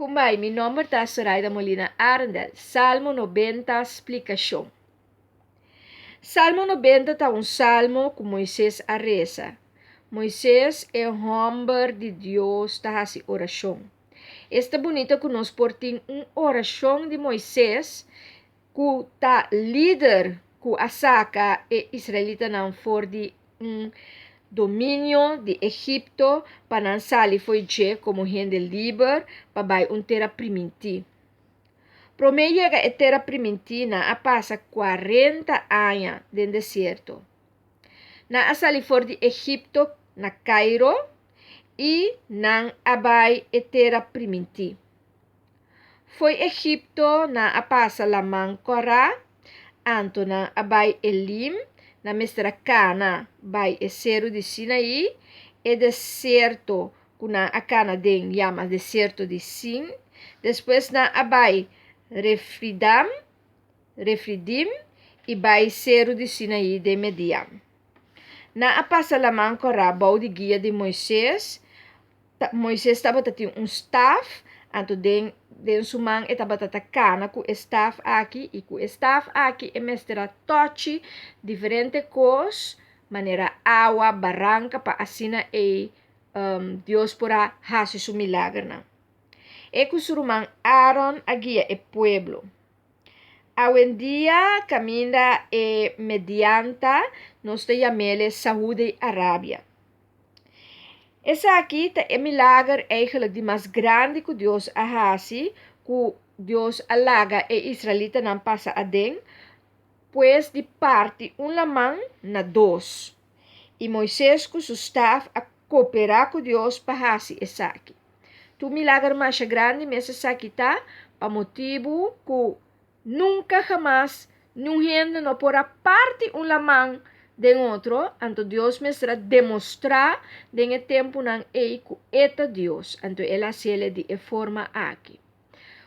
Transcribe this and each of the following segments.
Kumbai, mi nomber ta Soraida Molina Arendel. Salmo 90, splikashon. Salmo 90 ta un salmo ku Moises a resa. Moises, e hòmber di Dios, ta hasi orashon. Esta bunita ku nos por tin un orashon di Moises, ku ta lider ku a saka e israelitanan for di un dominio di Egipto pa nan sali fo'i dje komo hende liber pa bai un tera primintí. Promé yega e tera primintí nan a pasa 40 aña den desierto. Nan a sali for di Egipto na Kairo i nan a bai e tera primintí. Fo'i Egipto nan a pasa Laman Kòrá, anto nan a bai Elim, nan mester a kana bai e seru di Sinaí, e desierto ku nan a kana den yama desierto di Sin. Despues nan a bai Refidam, Refidim, i bai seru di Sinaí den Median. Nan a pasa Laman Kòrá bou di guia di Moises. Moises tabata tin un staf, anto den den su man e tabata ta kana ku e staf aki, i ku e staf aki e mester a tòchi diferente kos, manera awa, baranka, pa asina ei Dios por a hasi su milagernan. E ku su ruman Aaron a guia e pueblo. Awendia kaminda e Median ta, nos ta yam'el Saudi Arabia. Esaki ta e milager eigenlijk di mas grandi ku Dios a hasi, ku Dios a laga e israelitanan pasa aden, pues di parti un laman na dos. I Moises ku su staf a koperá ku Dios pa hasi esaki. Tur milager masha grandi mes esaki ta, pa motibu ku Nunka hamas niun hende no por a parti un laman den otro, anto Dios mester a demostrá den e tempunan ei ku E ta Dios, anto El a hasiel di e forma aki.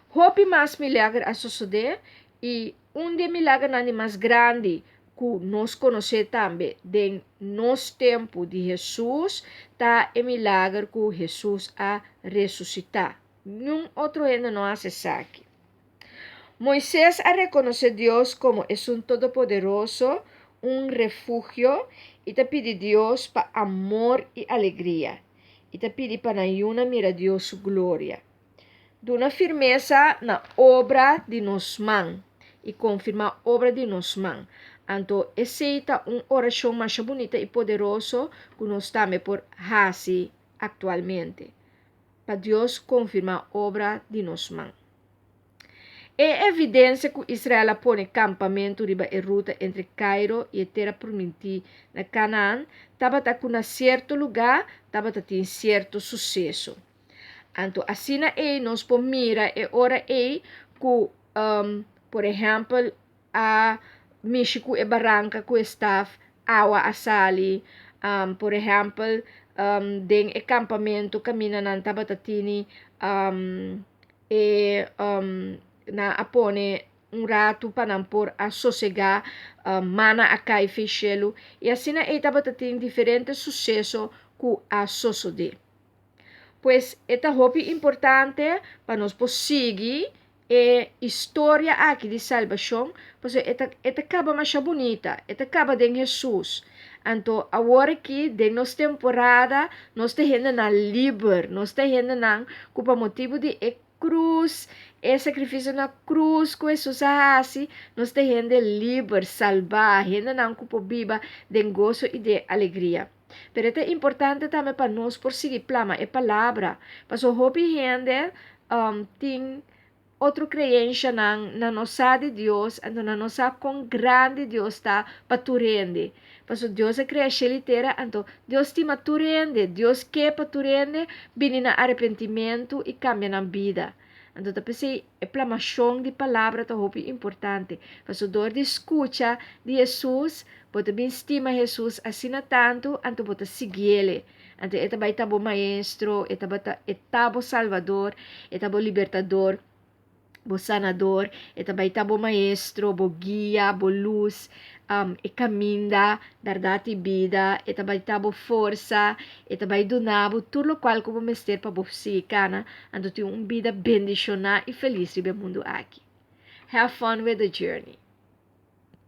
Hopi mas milager a sosodé, i un di e milagernan di mas grandi ku nos konosé tambe den nos tempu di Hesus ta e milager ku Hesus a resusitá. Niun otro hende no a hasi esaki. Moises a rekonosé Dios komo Esun Todopoderoso, un refugio, i ta pidi Dios pa amor i alegria, i ta pidi pa nan yunan mira Dios su gloria. Duna firmesa na obra di nos man i konfirmá obra di nos man. Anto esei ta un orashon masha bunita i poderoso ku nos tambe por hasi aktualmente. Pa Dios konfirmá obra di nos man. E evidensia ku Israel a pone kampamentu riba e ruta entre Kairo i e Tera Primintí na Kanaan tabata ku na sierto lugá tabata tin sierto suseso. Anto asina ei nos por mira e ora ei ku, por ehèmpel, a mishi ku e baranka ku e staf, awa a sali. Por ehèmpel, den e kampamentu kaminda nan tabata tini e nan a pone un ratu pa nan por a sosegá, mana a kai fei shelu, i asina ei tabata tin diferente suseso ku a sosodé. Pues e ta hopi importante pa nos por sigui e historia aki di salbashon, pasobra e ta e ta kaba masha bunita, e ta kaba den Hesus. Anto awor aki den nos temporada nos ta hendenan liber, nos ta hendenan ku pa motibu di e krus, e sakrifisio na krus ku Hesus a hasi, nos ta hende liber, salbá, hendenan ku por biba den goso i den alegria. Pero e ta importante tambe pa nos por sigui plama e palabra, pasobra hopi hende tin otro kreenshanan, nan no sa di Dios, anto nan no sa kon grandi Dios ta pa tur hende. Pasobra Dios a krea shel i tera, anto Dios stima tur hende, Dios ke pa tur hende bini na arepentimentu i kambia nan bida. Anto ta p'esei e plamashon di palabra ta hopi importante, pasobra dor di skucha di Hesus, bo ta bin stima Hesus asina tantu, anto bo ta siguiel. Anto e ta bai ta bo maestro, e tabata, e ta bo salvador, e ta bo libertador. Bo sanador, e ta bai ta bo maestro, bo guia, bo lus, e kaminda, bèrdat i bida, e ta bai ta bo forsa, e ta bai duna bo tur lokual ku bo mester pa bo sigui kana, anto tin un bida bendishoná i felis riba e mundu aki. Have fun with the journey.